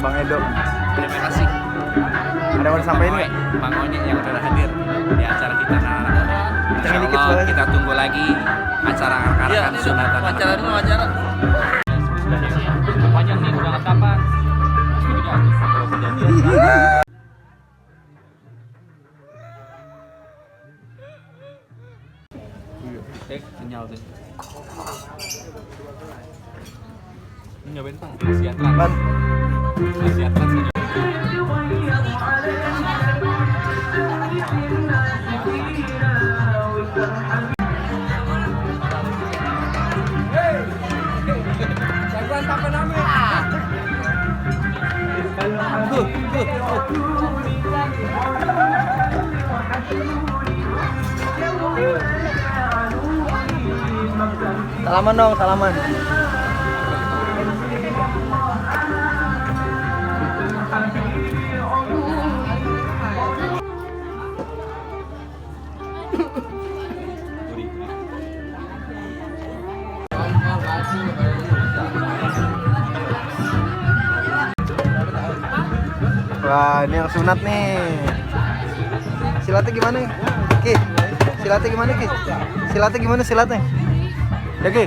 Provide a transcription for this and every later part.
Bang Edo. Terima kasih. Ada yang mau disampaikan nggak? Bang Onyek yang udah hadir di acara kita anak-anak muda. Jangan dikit Insyaallah soalnya. kita tunggu lagi acara arak-arakan sunatan. Acara dulu acara. Panjang nih udah kapan? Sinyal tuh. Nyobain Bang, Asia Trans. Ban. Asia Trans. Salaman dong, salaman. Wah, ini yang sunat nih. Silatnya gimana? Ki, silatnya gimana Ki? Silatnya gimana silatnya? Ya Ki?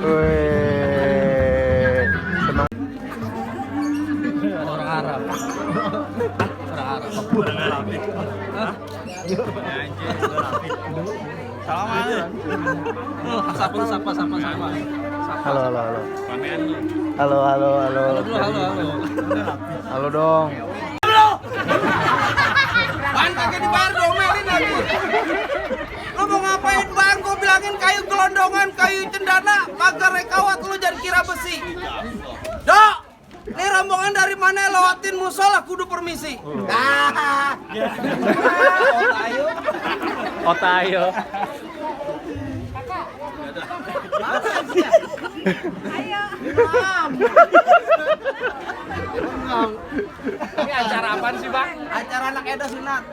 Wih, senang. Orang Arab. Orang Arab. Sapa. Halo. Halo. Halo dong. Bang kagak dibayar domelin lagi. Lu mau ngapain Bang? Gua bilangin kayu gelondongan, kayu cendana, pagar rekawat lu jangan kira besi. Dok, ini rombongan dari mana lewatin musola kudu permisi. Otayo. Ini acara apaan sih Bang? Acara anak Edo sunat.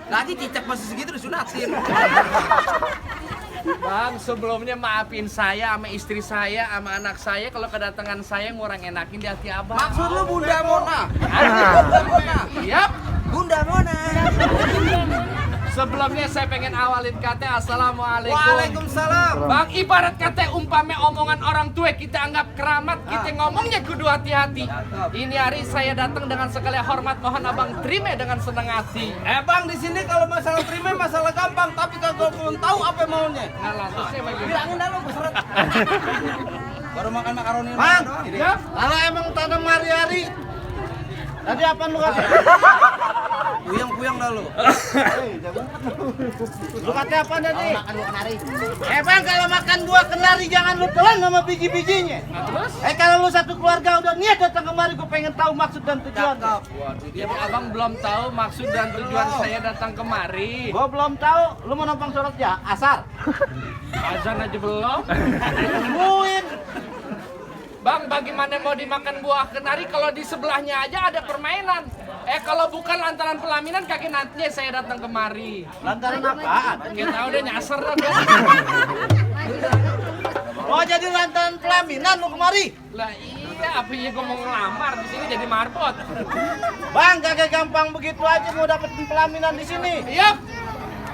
Lagi cicak masih segitu disunatin. Bang, sebelumnya maafin saya sama istri saya sama anak saya kalau kedatangan saya ngurang enakin di hati Abang. Maksud lu Bunda Mona? Yap. Bunda Mona. Sebelumnya saya pengen awalin kata Assalamualaikum. Waalaikumsalam. Bang, ibarat kata umpame omongan orang tua kita anggap keramat, kita ngomongnya kudu hati-hati. Ini hari saya datang dengan segala hormat, mohon Abang terima dengan senang hati. Bang, di sini kalau masalah terima masalah gampang, tapi kalau belum tahu apa maunya. Nah, langsung saya bagi. Bilangin dah lu peseret. Baru makan makaroni. Bang, ya. Kalau emang tanam hari-hari. Tadi apa lu kata? Puyang dah lu. Lu kata apa tadi? Makan dua kenari. Bang, kalau makan dua kenari jangan lu telan sama biji-bijinya. Terus? Kalau lu satu keluarga udah niat datang kemari, gue pengen tahu maksud dan tujuan. Jadi Abang belum tahu maksud dan tujuan saya datang kemari. Gue belum tahu, lu mau numpang sholat ya? Asar. Azan aja belum. Tungguin. Bang, bagaimana mau dimakan buah kenari kalau di sebelahnya aja ada permainan? Kalau bukan lantaran pelaminan, kaki nantinya saya datang kemari. Lantaran apaan? Nggak tahu deh, nyasar dah. Oh, jadi lantaran pelaminan lu kemari? Lah iya, apa iya gue mau ngelamar di sini jadi marbot? Bang, kagak gampang begitu aja mau dapetin pelaminan di sini. Yap.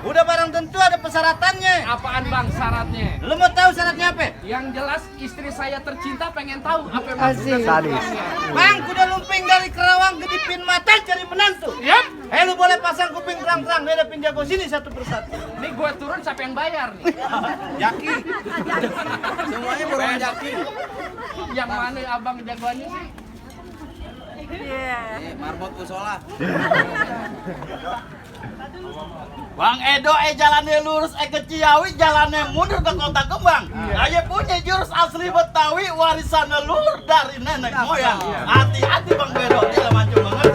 Udah barang tentu ada persyaratannya. Apaan Bang syaratnya? Lu mau tahu syaratnya apa? Yang jelas istri saya tercinta pengen tahu apa yang Asik. Sadis. Bang, kuda lumping dari Kerawang kedipin mata cari menantu. Yap. Lu boleh pasang kuping terang-terang, nih ada pinjago sini satu persatu. Nih gue turun siapa yang bayar nih? Jaki. Semuanya borong jaki. Yang mana abang jagoannya sih? Marbot musola. Bang Edo jalannya lurus ke Ciawi, jalannya mundur ke Kota Kembang. Ayo punya jurus asli Betawi, warisan leluhur dari nenek moyang. Hati-hati Bang Edo, tidak maju banget.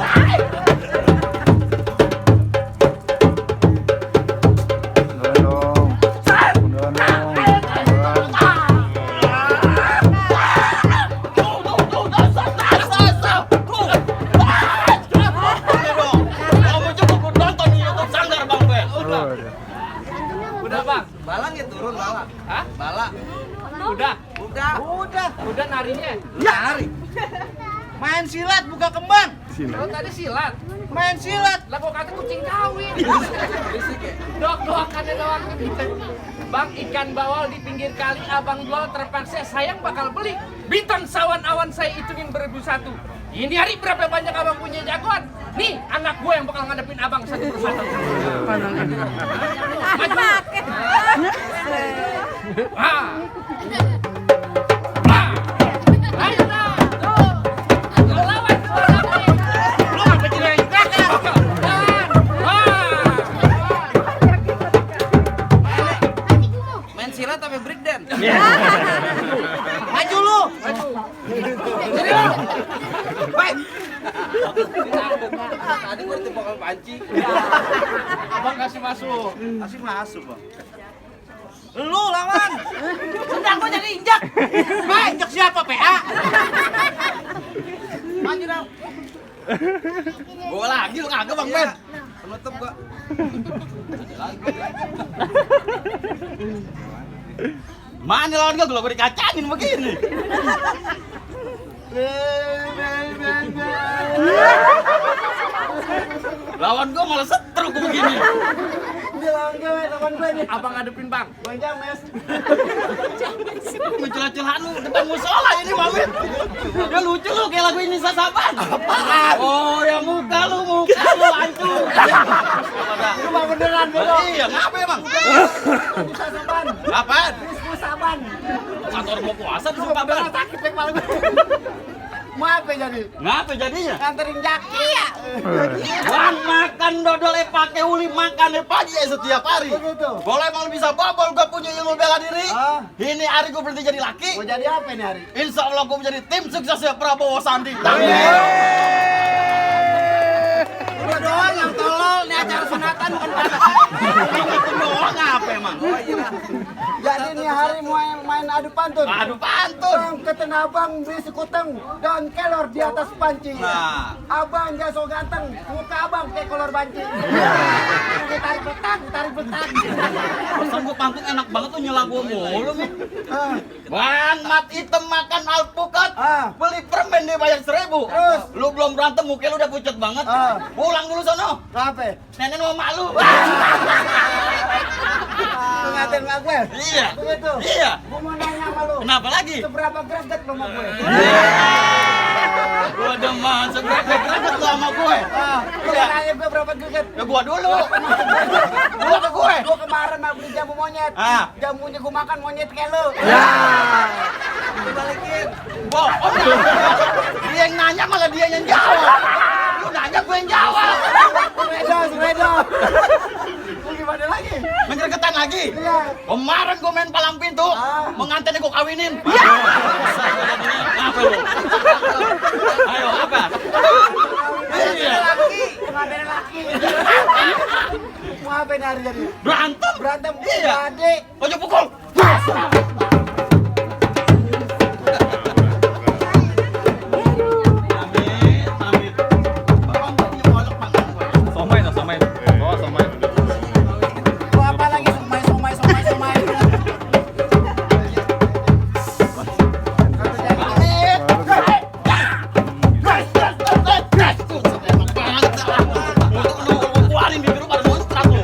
Udah Bang, Balang ya turun bala. Hah? Bala. Udah. Udah narinya. Nari. Main silat buka kembang. Oh tadi silat. Main silat. Lah kok kata kucing kawin. Doakannya doang. Bang, ikan bawal di pinggir kali abang jual terpaksa sayang bakal beli. Bintang sawan awan saya hitungin 1.001. Ini hari berapa banyak abang punya jagoan? Nih, anak gue yang bakal ngadepin abang satu persatu. Maju. Wah. Wah. Ayo dah. Tuh. Lu lawan tuh lagi. Lu apa jadi yang belakang? Jalan. Wah. Main silat tapi break dance. Maju lu. Maju. Jadi lu. Baik. Tadi gue ditembakal panci. Abang kasih masuk. Kasih masuk, Bang. Lu lawan. Sedang gue jadi injak. Baik, injak siapa, PA? Maju dong. Gua lagi lu kagak Bang Iya. Ben. Penutup gua. Mana lawan gua dikacangin begini. Lawan gua malah setruk begini. Abang ngadepin Bang. Mencela-celaan lu depan musola ini Mami. Dia lucu lu kayak lagu ini Sasaban. Oh ya muka lu hancur. Lu mah beneran bego. Iya, ngapa emang? Sasaban. Apaan? Sasaban. Kantor gua puasa di Sumpah Beneran sakit pek malu. Mau apa jadi? Ngapa jadinya? Nganterin jaki ya. Bang makan dodol pakai uli makan pagi setiap hari. Begitu. Boleh emang lu bisa bobol gua punya ilmu bela diri. Ah. Ini hari gua berhenti jadi laki. Mau jadi apa nih hari? Insya Allah gua menjadi tim suksesnya Prabowo Sandi. Lu doang yang tolol nih acara sunatan bukan Itu doang apa emang? Jadi nih hari main adu pantun. Aduh pantun. Bang keten abang bisi kuteng dan kelor di atas panci. Nah. Abang jaso ganteng, muka abang kayak kolor banci. Tarik betak. Pesan gua pantun enak banget tuh nyela gua mulu nih. Ah, Bang mat hitam makan alpukat. Ah. Beli permen dia bayar 1.000. Terus? Lu belum berantem muka lu udah pucat banget. Ah. Pulang dulu sono. Ngapain? Nenek mau malu. Lu ngatain sama gue? Iya. Begitu? Iya. Gue mau nanya sama lu. Kenapa lagi? Seberapa greget lu sama gue? Gua demen seberat-berat lu sama gue. Lu Iya. nanya gue berapa greget? Ya gua dulu. Gua ke gue. Gue kemarin mau beli jamu monyet. Ah. Jamunya gue makan monyet kayak lu. Lu balikin. Bohong. Dia yang nanya malah dia yang jawab. Lu nanya gue yang jawab. Seredo. Lu gimana lagi? Mengergetan lagi. Iya. Kemarin gue main palang pintu, Ah. mengantinnya gue kawinin. Apa lu? Ayo apa? Iya. Pengantin laki. Mau apa nih hari jadi? Berantem. Berantem. Iya. Adik. Ojo pukul. Amit, amit. Bang, ini molok makan gue. Somai. Bawa somai. Mau apa lagi? Somai. Amit. Enak banget. Lu keluarin bibir lu pada monstrat lu.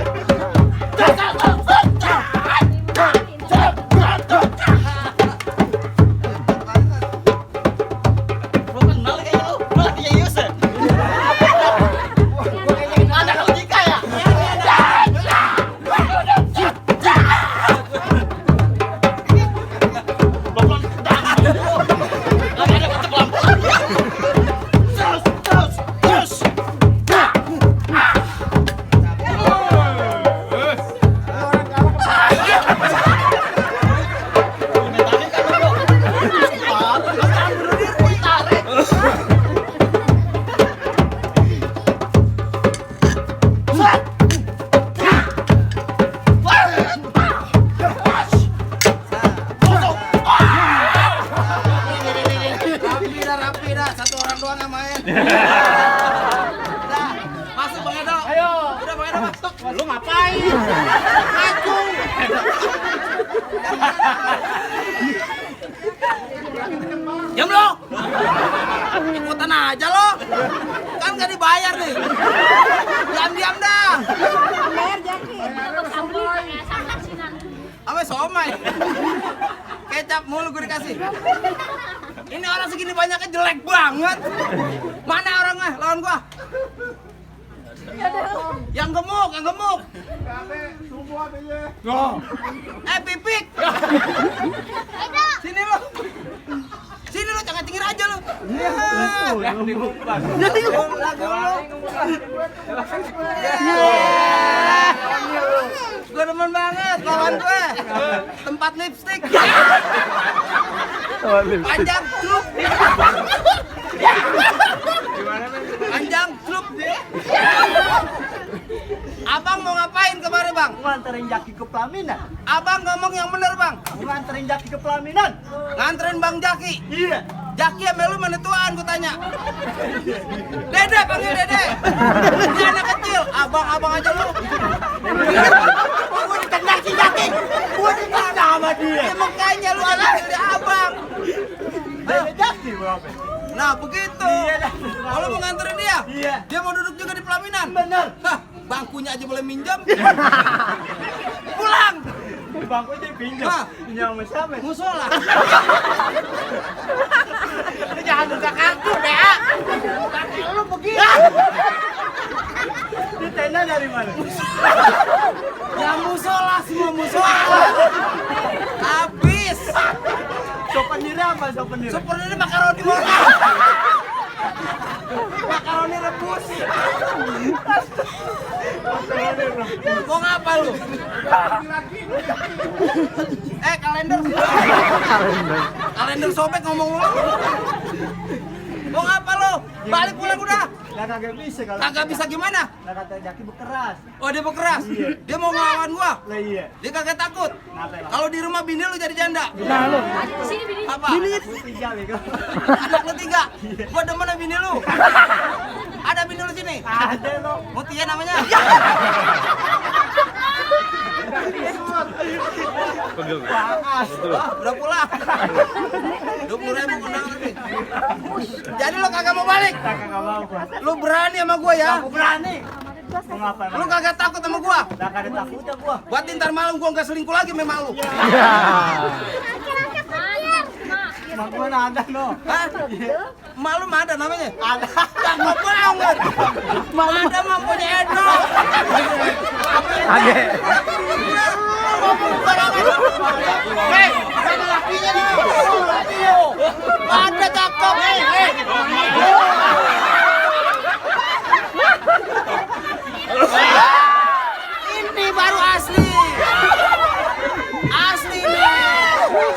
Lu kenal kayaknya lu. Lu lagi Yus ya? Ada logika ya? Rapi dah. Satu orang doang yang main. Dah. Masuk Bang Edo. Ayo. Udah Bang Edo masuk. Lu ngapain? Maju. Diam lo. Ikutan aja lo. Kan gak dibayar nih. Diam-diam dah. Bayar Jaki. Apa somai? Kecap mulu gue dikasih. Ini orang segini banyaknya jelek banget. Mana orangnya? Lawan gua. Yang gemuk, yang gemuk. Pipik. Sini lo. Sini lo, jangan tinggi aja lo. Gue demen banget lawan gue. Tempat lipstick. Panjang club. Panjang club. Abang mau ngapain kemarin bang? Nganterin Jaki ke pelaminan. Abang ngomong yang bener bang. Nganterin Jaki ke pelaminan. Nganterin bang Jaki. Iya. Jaki sama lu mana tuan gue tanya. Dede panggil Dede. Dia anak kecil. Abang aja lu. Gue ditendang si Jaki. Gue ditendang sama dia. Ya makanya lu anak kecil dia abang. Dede Jaki berapa? Nah begitu. Kalau mau nganterin dia, Iya. dia mau duduk juga di pelaminan. Bener. Hah, bangkunya aja boleh minjam. Pulang. Bangku jadi pinjam. Hah? Pinjam sama siapa? Musola. Lu jangan buka kartu, Bea. Kaki lu begitu. Di tenda dari mana? Ya musola, semua musola. Habis. Souvenir apa souvenir? Super ini makaroni murah. Makaroni rebus. Mau ngapa lu? Kalender. Kalender sobek ngomong lu. Mau ngapa lu? Balik pulang udah. Lah kagak bisa kalau. Kagak bisa gimana? Lah kata Jaki bekeras. Oh dia bekeras. Iya. Dia mau ngelawan gua. Lah iya. Dia kagak takut. Kenapa emang? Kalau di rumah bini lu jadi janda. Nah lu. Apa? Lu tinggal ya. Anak lu 3. Gua demen sama bini lu. Ada bini lu sini? Ada lo. Mutia namanya. Pakas. Udah pulang. 20.000 undangan lebih. Jadi lo kagak mau balik? Kagak mau gua. Lu berani sama gua ya? Aku berani. Mau ngapain? Lu kagak takut sama gua? Lah kagak takutnya gua. Buat ntar malam gua nggak selingkuh lagi memang lu. Mak mana ada lo? Hah? Malu mah ada namanya? Ada. Gak mau banget. Ada mah punya Edo. Age. Hei, ada lakinya nih. Ada cakep. Ini baru asli. Asli nih.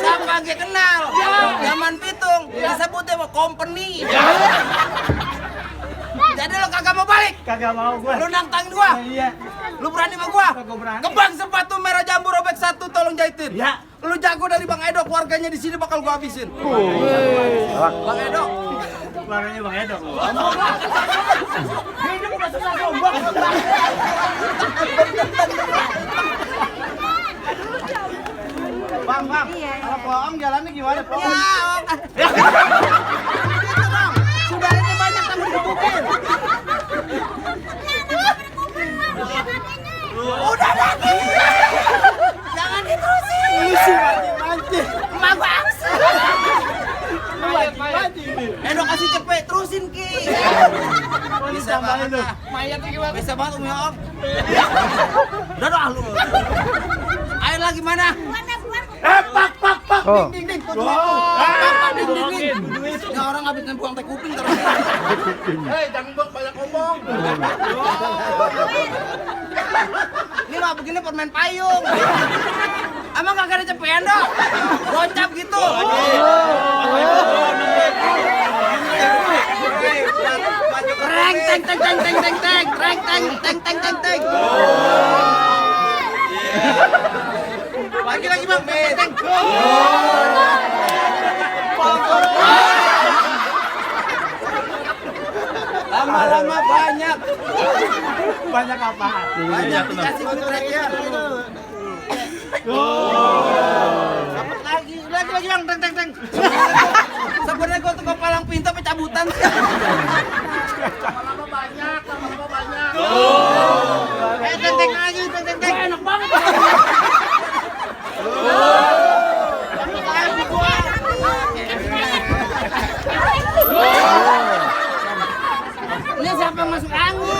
Siapa gak kenal? Zaman Pitung disebutnya apa? Company. Jadi lo kagak mau balik? Kagak mau gua. Lu nantangin gua? Iya. Lu berani sama gua? Kagak berani. Kebang sepatu merah jambu robek 1 tolong jahitin. Ya. Lu jago dari Bang Edo, keluarganya di sini bakal gua habisin. Bang Edo. Keluarganya Bang Edo. Hidup udah susah sombong. Bang, kalau Poong jalannya gimana, Poong? Ya, gitu Bang. Sudah ini banyak tapi digebukin. Udah lagi. Jangan diterusin. Mancing. Emak gua angsa. Mancing nih. Edo kasih cepet, terusin Ki. Bisa tambahin banget lu. ah. Mayatnya gimana? Bisa banget Umi Om. Udah dah lu. Ayo lagi mana? Pak. Oh. Ding. Ding, ding. Ya orang habis buang teh kuping terus. Hei, jangan banyak ngomong. Ini mah begini permen payung. Emang kagak ada cepean dong? Gocap gitu. Reng teng. Lagi Bang. Teng. Lama-lama banyak. Banyak apaan? Banyak dikasih duit ya. Dapat lagi bang, teng. Sebenarnya gua tuh kepalang pintu pencabutan. Lama-lama banyak. Teng lagi, teng. Enak banget. Ini siapa yang masuk angin?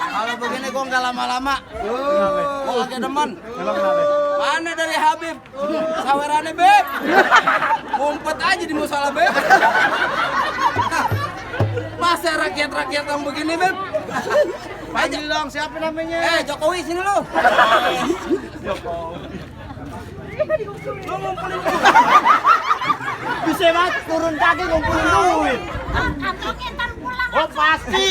Kalau begini gua nggak lama-lama. Gua lagi demen. Mana dari Habib? Sawerannya Beb. Ngumpet aja di musola Beb. Masa rakyat-rakyat yang begini Beb? Panggil dong, siapa namanya? Jokowi sini lu. Lu ngumpulin duit. Bisa banget turun kaki ngumpulin duit. Kantongnya ntar pulang. Oh pasti.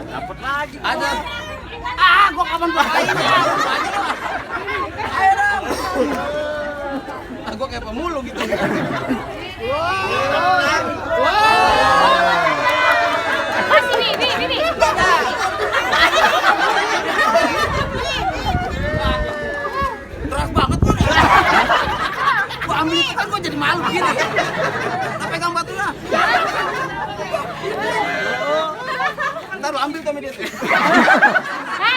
Dapat lagi. Ada. Gua kapan pakai ini? Ayo dong. Gua kayak pemulung gitu. Mas ini. Keras banget gua. Gua ambil itu kan gua jadi malu gini. Nah, pegang batunya. Ntar lu ambil tuh dia.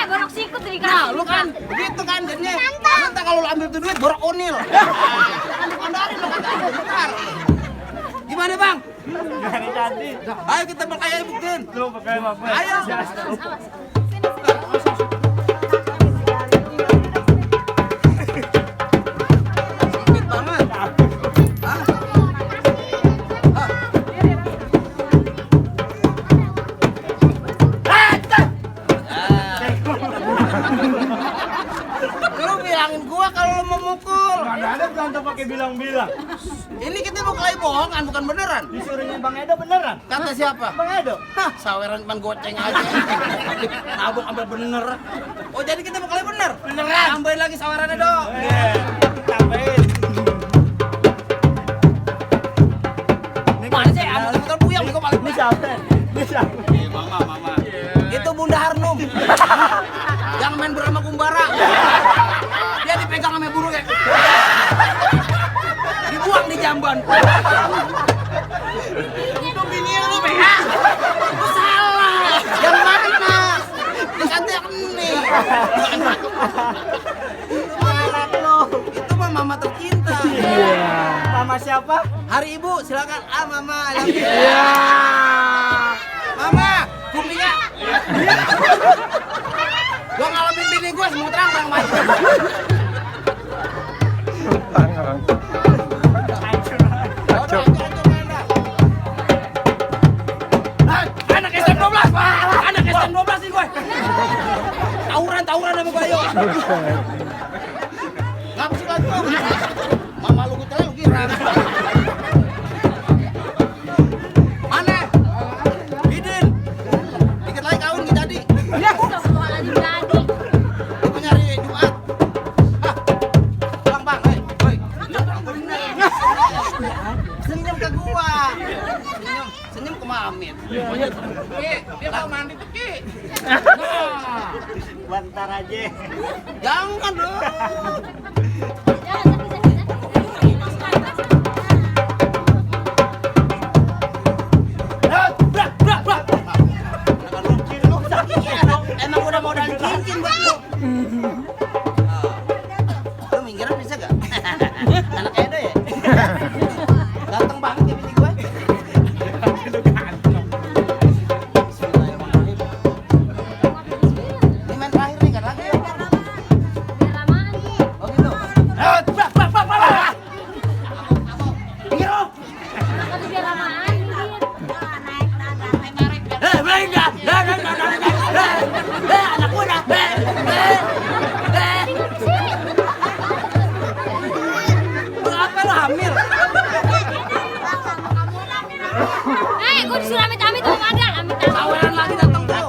Borok sikut dari Nah, lu kan begitu kan jadinya. Nanti kalau lu ambil tuh duit borok onil. Kondarin lu kata bentar. Gimana, Bang? Jadi. Ayo kita berkaya buktiin. Lu pakai apa? Ayo. Sempit banget. Hah? Lu bilangin gua kalau lu mau mukul. Mana ada berantem pakai bilang-bilang. Ini kita mau kelahi bohongan bukan beneran. Disuruhnya Bang Edo beneran. Kata siapa? Bang Edo. Hah, saweran cuma goceng aja. Nabok ambil bener. Oh jadi kita mau kelahi bener? Beneran. Tambahin lagi sawerannya dong. Tambahin. Mana sih? Betul puyang nih kok paling. Ini siapa? Mama. Itu Bunda Harnum. Yang main bersama Kumbara. Dia dipegang sama burungnya. Dibuang di jamban. Itu bininya lu, Bea. Lu salah. Yang mana? Diganti yang ini. Anak lu. Itu mah mama tercinta. Mama siapa? Hari Ibu, silakan. Mama. Mama, kupingnya. Gua ngalamin bini gua semua terang maju. Anak SM12, anak SM12 nih gue. Tawuran sama Bayo. Ngapa sih lagi? Mama lu gue lu kira. Mana? Bidin. Dikit lagi kawin gak jadi. Ibu nyari Jumat. Bang, hei. Senyum ke gua. Senyum ke Mamit. Ki, dia mau mandi tuh Ki. Bentar aja. Jangan dong. Emang udah modal cincin buat lu. Lu minggiran bisa gak? Anak Edo ya? Ganteng banget ya bini gue. Bismillahirrahmanirrahim. Ini main terakhir nih, gak lagi ya? Oh gitu? Minggir lu! Anak muda! Apa lu hamil? Gue disuruh amit-amit sama Madal, amit-amit. Tawaran lagi datang tuh.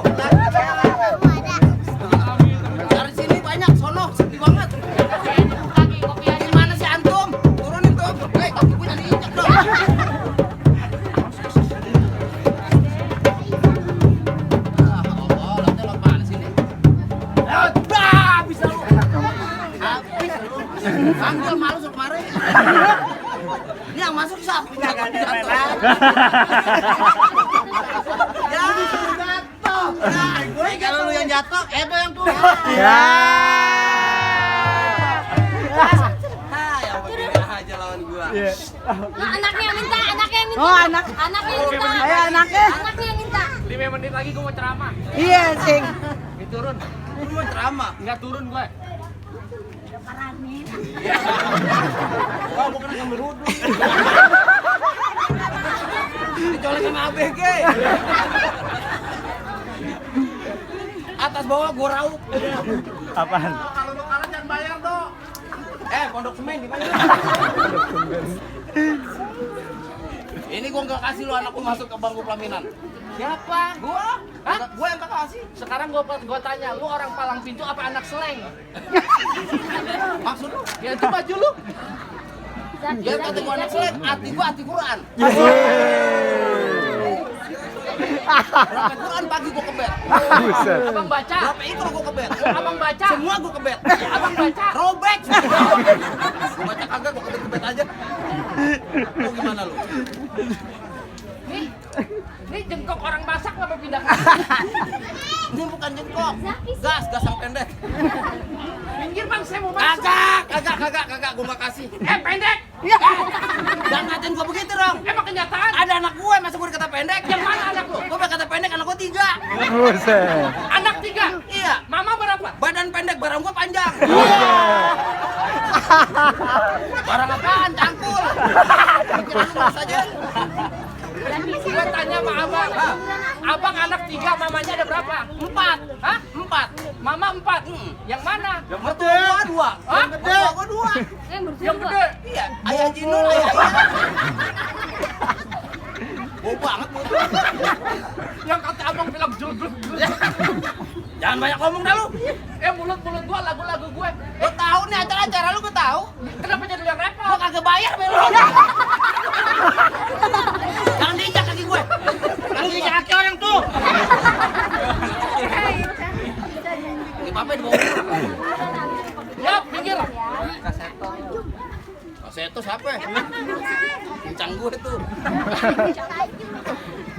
Dari sini banyak, sono sepi banget. Gimana sih antum? Turunin tuh. Hei, kaki gue jadi Kalau lu yang jatuh, Edo yang turun. Ya. Ya begini aja lawan gua. Nah, anaknya yang minta, anaknya yang minta. Oh, anak. Anaknya yang minta. Ayo anaknya. Anaknya yang minta. 5 menit lagi gue mau ceramah. Iya, Cing. Turun. Lu mau ceramah. Enggak turun gue. Wah, bukan ngambil wudhu. Dicolek sama ABG. Atas bawah gua rauk. Apaan? Kalau lu kalah jangan bayar, Dok. Pondok semen di mana? Ini gua nggak kasih lu anakku masuk ke bangku pelaminan. Siapa? Gua? Hah? Gua yang nggak kasih. Sekarang gua tanya, lu orang palang pintu apa anak seleng? Maksud lu? Ya itu baju lu. Ya kata gua anak selek, hati gua hati Quran. Berapa Quran pagi gua kebet. Buset. Abang baca. Berapa itu gua kebet. Abang baca. Semua gua kebet. Abang baca. Robek. Gua baca kagak gua kebet aja. Lu gimana lu? Nih jengkok orang masak apa pindah? Ini bukan jengkok. Gas yang pendek. Minggir bang, saya mau masuk. Kagak gua nggak kasih. Pendek. Jangan ngatain gua begitu dong. Emang kenyataan? Ada anak gue, masa gue dikata pendek? Yang mana anak lu? Gue berkata pendek, anak gue 3. Buset. Anak 3. Iya. Mama berapa? Badan pendek, barang gue panjang. Barang apaan? Cangkul. Cangkul saja. Gue tanya sama abang. Abang anak 3, mamanya ada berapa? 4. Hah? 4. Mama 4. Yang mana? Yang mertua gue 2. Hah? Mertua gue 2. Yang gede. Iya. Ayah Jinul, ayah. Bau banget mulut. Yang kata abang bilang julgul. Jangan banyak ngomong dah lu. Mulut gua lagu-lagu gue. Gue tahu nih acara-acara lu, gue tahu. Kenapa jadi yang repot? Gue kagak bayar belu. Jangan diinjak kaki gue. Jangan diinjak kaki orang tuh. Ini apa di bawah? Ya, pinggir. Kaseto siapa? Kencang gue tuh.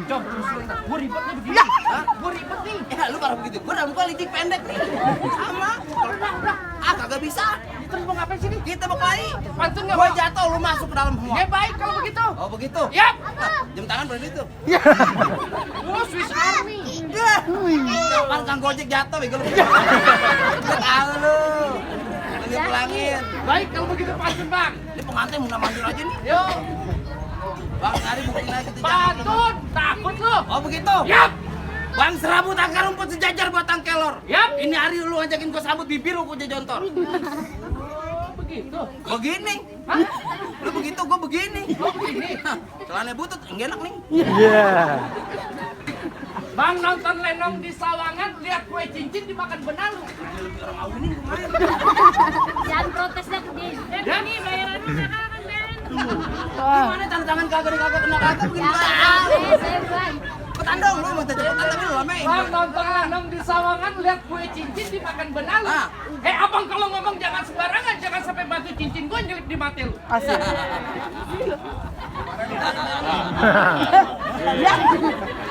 Coba gue ribet nih begini. Hah? Gue ribet nih. Lu parah begitu. Gue dalam quality pendek nih. Sama. Kagak bisa. Terus mau ngapain sini? Kita berkelahi. Pantun nggak Gue mau? jatuh, lu masuk ke dalam semua. Ya baik kalau begitu. Oh begitu? Yap. Jam tangan berani tuh. Lu Swiss Army. Kapan Kang Gojek jatuh, bego lu. Gue tahu lu. Lagi pulangin. Baik kalau begitu pantun bang. Ini pengantin mau mandir aja nih. Yuk. Bang, hari buktiin aja kita Pantun. Takut lu. Oh begitu? Yap. Bang serabut akar rumput sejajar buat tangkelor. Yap. Ini hari lu ajakin gua sambut bibir lu jontor. Begitu. Begini. Hah? Lu begitu, gua begini. Oh begini. Celana butut, enggak enak nih. Iya. Bang nonton Lenong di Sawangan, lihat kue cincin dimakan benalu. Jangan protes dah ke dia. Ini bayarannya sekarang kan Ben. Gimana tanda tangan kagak kena kagak begini. Ya, saya baik. Petandong lu mau cepetan tapi lu lamein. Bang nonton Lenong di Sawangan, lihat kue cincin dimakan benalu. Ah. Abang kalau ngomong jangan sembarangan, jangan sampai batu cincin gua nyelip di mati lu. Asik.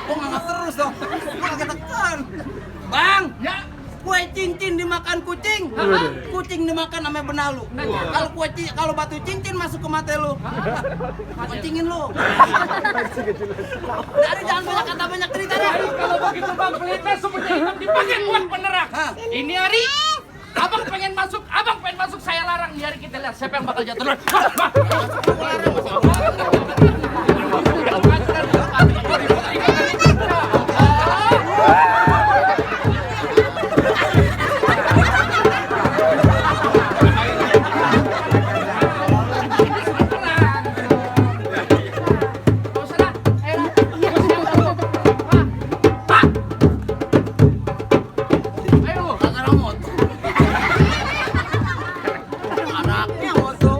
Gua ngangkat terus dong. Gua kagak tekan. Bang, Ya. kue cincin dimakan kucing, kucing dimakan sama benalu. Kalau batu cincin masuk ke mata lu, kucingin lu. Dari jangan banyak kata banyak cerita dah. Jadi kalau begitu bang pelita seperti hitam dipakai buat penerang. Hah? Ini hari abang pengen masuk, saya larang. Ini hari kita lihat siapa yang bakal jatuh duluan. Kagak moto. Anaknya moto.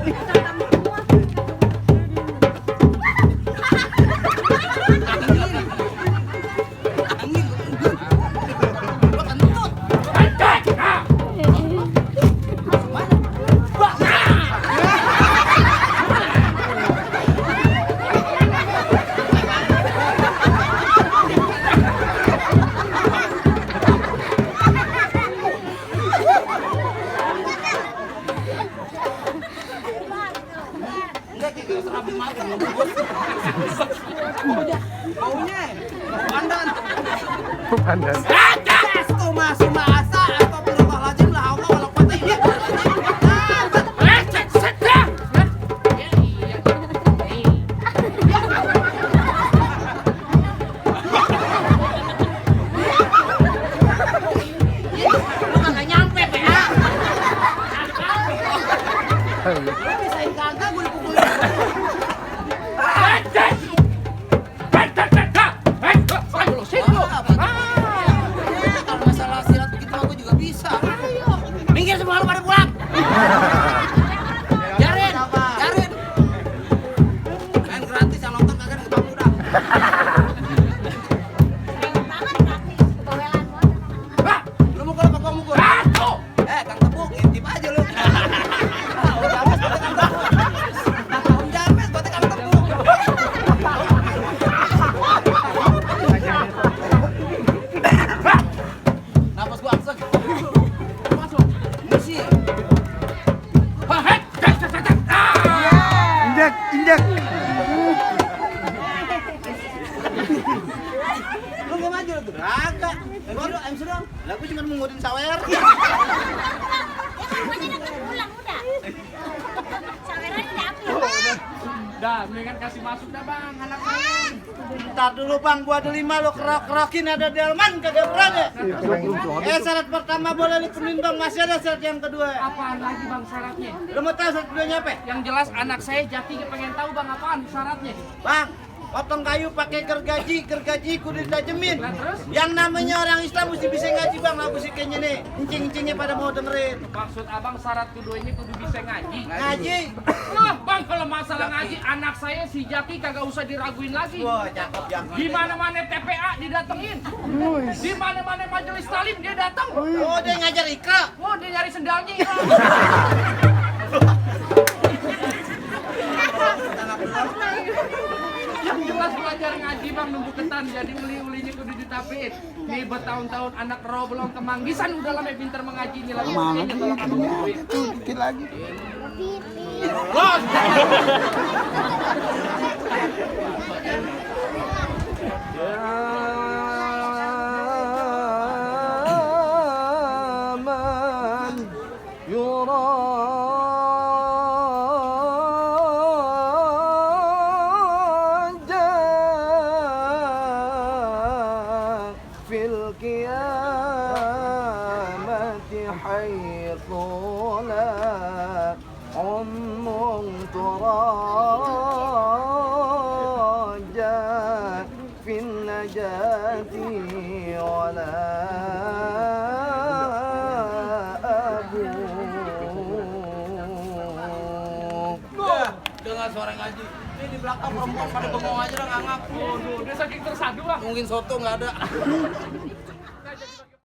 Baunya. Pandan. Pandan. Masih masa astagfirullahaladzim lah Allah walau patah ini. Kalau masalah silat begitu aku juga bisa. Minggir semua lu pada pulang. Jarin. Main gratis yang nonton kagak ketemu udah. Banget gratis. Bawelan banget. Lu mukul apa gua mukul? Kang Tepuk, intip aja lu. Om James, berarti Kang Tepuk. Om James, berarti Kang Tepuk. Napas gua angsek. Masuk. Misi. Injak. Lu gak maju lu tuh? Kagak. MC dong. Lah gua cuma mengutin sawer. Ya kan rumahnya dekat pulang udah. Sawerannya diambil. Dah, mendingan kasih masuk dah bang, anak saya. Ntar dulu bang, gua ada 5 lo kerok-kerokin ada delman kagak berani. Syarat pertama boleh lu penuhin bang, masih ada syarat yang kedua. Apaan lagi bang syaratnya? Lu mau tahu syarat keduanya apa? Yang jelas anak saya Jati pengen tahu bang apaan syaratnya. Bang, potong kayu pakai gergaji kudu ditajemin. Nah, terus? Yang namanya orang Islam mesti bisa ngaji bang, lah mesti kayaknya nih. Incing-incingnya pada mau dengerin. Maksud abang syarat keduanya kudu bisa ngaji. Ngaji. Wah bang kalau masalah ngaji anak saya si Jaki kagak usah diraguin lagi. Wah, cakep yang. Di mana-mana TPA didatengin. Di mana-mana majelis talim dia datang. Oh, dia ngajar ikra. Oh dia nyari sendalnya. Ira. Yang jelas belajar ngaji bang nunggu ketan jadi uli-ulinya kudu ditapiin. Nih bertahun-tahun anak roh belum kemanggisan udah lama pinter mengaji ini lagi. Kayaknya tolong abang bantuin. Dikit lagi. Los! من يراجع في القيامة حيث لا عم تراجع في النجاة ولا Dengar suara ngaji. Ini di belakang perempuan pada bengong aja lah nggak ngaku. Waduh, dia saking tersadu bang. Mungkin soto nggak ada.